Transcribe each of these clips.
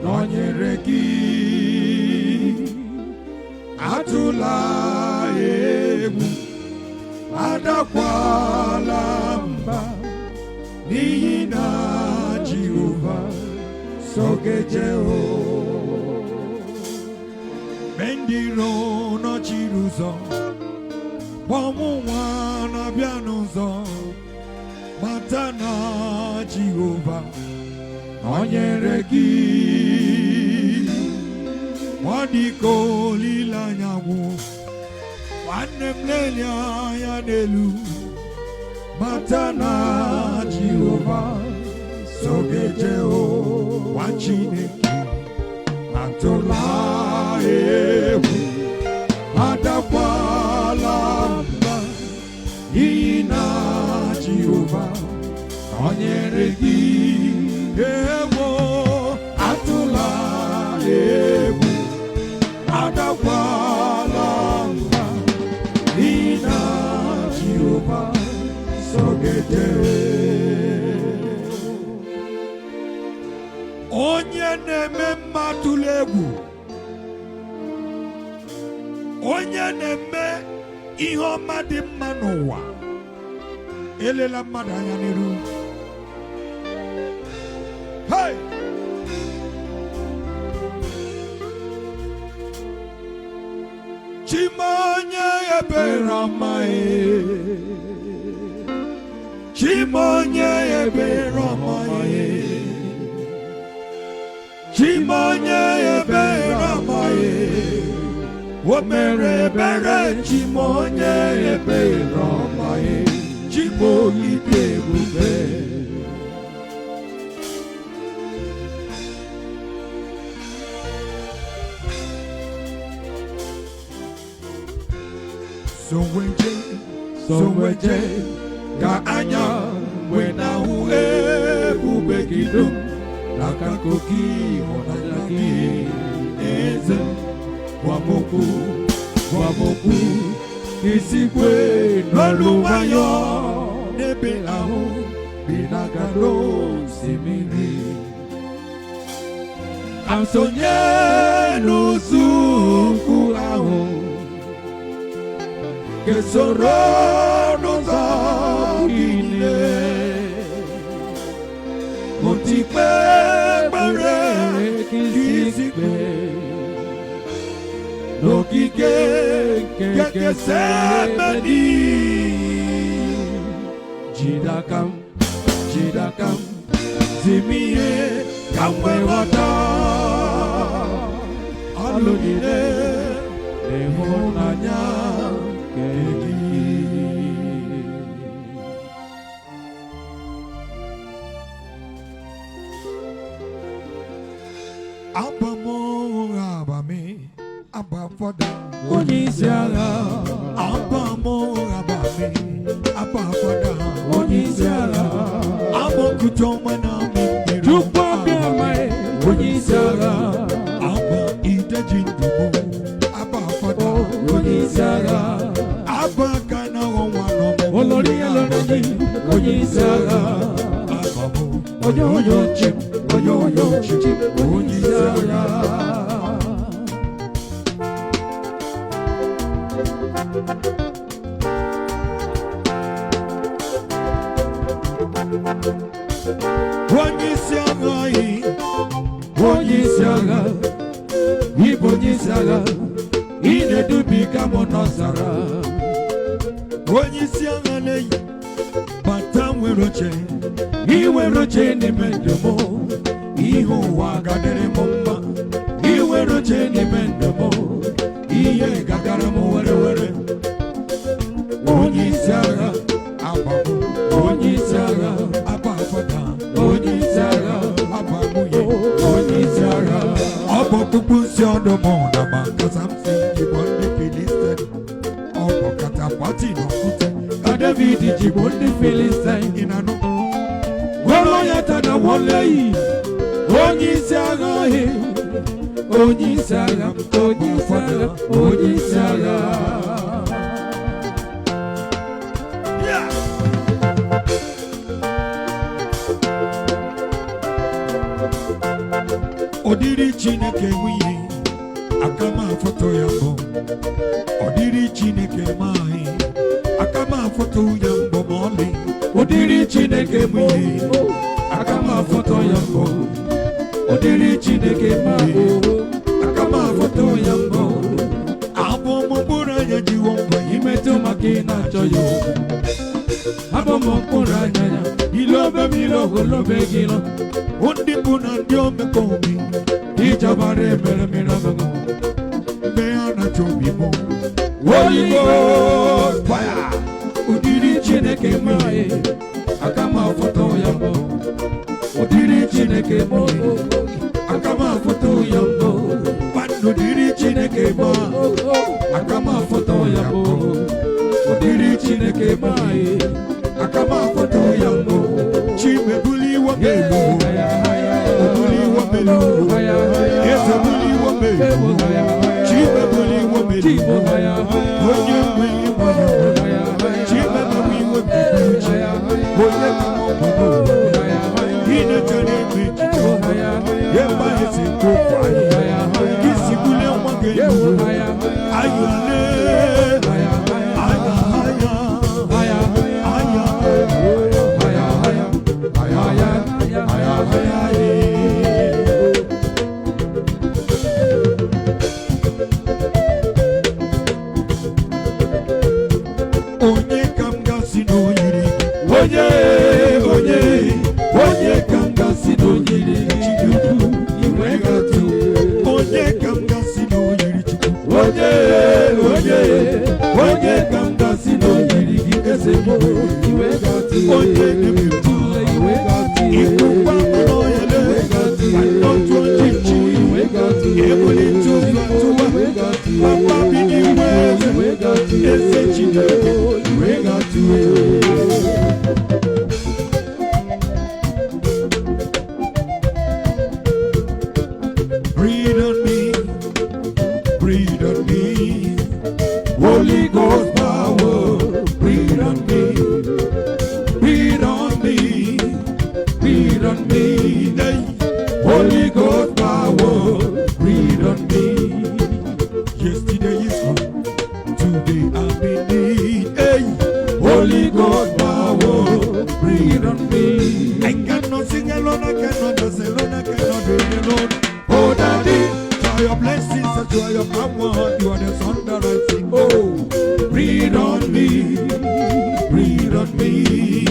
Nọnyere gị. Atụla egwu, adakwala mba, n'ihi na Jehova so gị jee o. Mgbe ndị iro nọchiri ụzọ, ọnwụnwa na-abịa n'ụzọ, mata na Jehova nọnyere gị. Ọ dịka olileanya gwụ, nwanne m, lelie anya n'elu, mata na Jehova so gị jee o. Nwa Chineke, atụla egwu, adakwala mba, n'ihi na Jehova nọnyere gị. Ewo, atụla egwu, adakwala mba, n'ihi na Jehova so gị jee. Onye na-eme mma, tụla egwu. Onye na-eme ihe ọma dị mma n'ụwa, elela mmadụ anya n'iru. Hey! Chi m onye ebere ọma e. Chi m onye ebere ọma e. Chi m onye ebere ọma e. O mere ebere. Chi m onye ebere ọma e. Chi m ogide ebube. Soweje, soweje, ka anya wee na-ahụ ebube gị dum n'aka gị, ịhụnanya gị, eze. Gwa m okwu, gwa m okwu, isikwe n'olu nwayọ n'ebe ahụ bi n'aka n'osimiri. Ka m sonye n'ụzọ ahụ kesoro n'ụzọ niile. Mo ti pẹ́ pẹ́rẹ́ kì í sì pé n'ogige Getsemani. Jide aka m, jide aka m, zi m ihe ka m wee ghọta ọlụ niile na ịhụnanya nke gị. Abba mo Abba mi, Abba Father. Onye isi agha. Abba mo Abba mi, Abba Father. Onye isi agha. Abba kuto mana mi. Chukwu abịa e, onye isi agha. Abba ideji ndumo, Abba Father. Onye isi agha. Abba kana onwa no mo. Olórí elórí, onye isi agha. Abba mo. Oyoyo chi m, oyoyo chi m, onye isi agha. Onye isi agha anyị. Onye isi agha, ịbụ onye isi agha, ị na-edubiga m n'ọzara. Onye isi agha na-eyi bata nwere oche. Ị nwere oche n'ime ndụ m, ihe ụwa gadịrị m mma. Ị nwere oche n'ime ndụ m, ihe gagara m were were. Onye isi agha. Abba m. Onye isi agha. Abba Father. Onye isi agha. Abba nwunye. Onye isi agha. Ọ bụ ọkpụkpụ nsị ọdụm na maka Samson jigbo ndị Filistin. Ọ bụ katapati na okwute ka David jigbo ndị Filistin. Ị na-anụ? Goliath na wọleyi, onye isi agha ohi, onye isi agha, onye isi agha, onye isi agha. Yeah! Ụdịrị Chineke nwunye aka m afọtọ ya mbọ. Ọdịrị Chineke maghị aka m afọtọ ya mbọ ma ọlị. Ụdịrị Chineke nwunye aka m afọtọ ya mbọ. Ụdịrị Chineke ma aka m afọtọ ya mbọ. Abụ m mkpụrụ anya jiwo mbọ. Imetụ maka ị na-achọ ya okwu. Abụ m mkpụrụ anya ya. Ile obe m ile ogologo gị nọ. Ndị bụ na ndị omekome. Ịchọbara emere mmiri ọgụgụ. Mgbe ha na-achọ obi m. Holy Ghost fire. Ụdịrị Chineke nwunye aka m afọtọ ya mbọ. Ụdịrị Chineke mụ aka m afọtọ ya mbọ. Nwanne, ụdịrị Chineke ma aka m afọtọ ya mbọ. Ụdịrị Chineke ma aka m afọtọ ya mbọ. Chimebuli iwe m elu, obuli iwe m elu, eze buli iwe m elu, Chimebuli iwe m elu, onye nwe iwe ya, Chimemewe iwe m elu, onye ka m obodo ị na-echere ebe echiche ọma, ebe anyị si kpokwu anyị, isi bulie nwa gị elu, ayọle, aya, aya, aya, aya, aya. Onye ka m gasị na oyiri gị? Onye, onye, onye ka m gasị na onyiri Chukwu iwe gatụ. Onye ka m gasị na oyiri Chukwu? Onye, onye, onye ka m gasị na onyiri gị, eze m, iwe gatụ. Onye na-eme iwe gatụ. Ikpukpa n'oyele, otu ọchịchị, iwe gatụ. Ebulite ụzọ tụwa, iwe gatụ. Papa bi n'iwe eze, iwe gatụ. Eze Chineke, iwe gatụ. Breathe on me, breathe on me, Holy Ghost power, breathe on me, breathe on me, breathe on me. Hey. Holy Ghost power, breathe on me. Yesterday is gone, today I'm in need. Hey. Holy Ghost power, breathe on me. I cannot sing alone, I cannot dance alone, I cannot do it alone. Oh, Daddy, Try your blessings and try your power. You are the sun that I sing. Oh, breathe on me, breathe on me.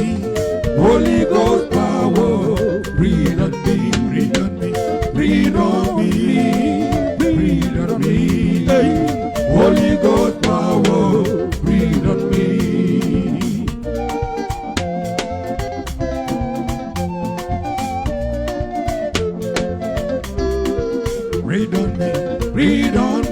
Holy Ghost power, breathe on me, Breathe on me, breathe on me, breathe on me. Hey. Holy Ghost power, breathe on me. Breathe on me, Breathe on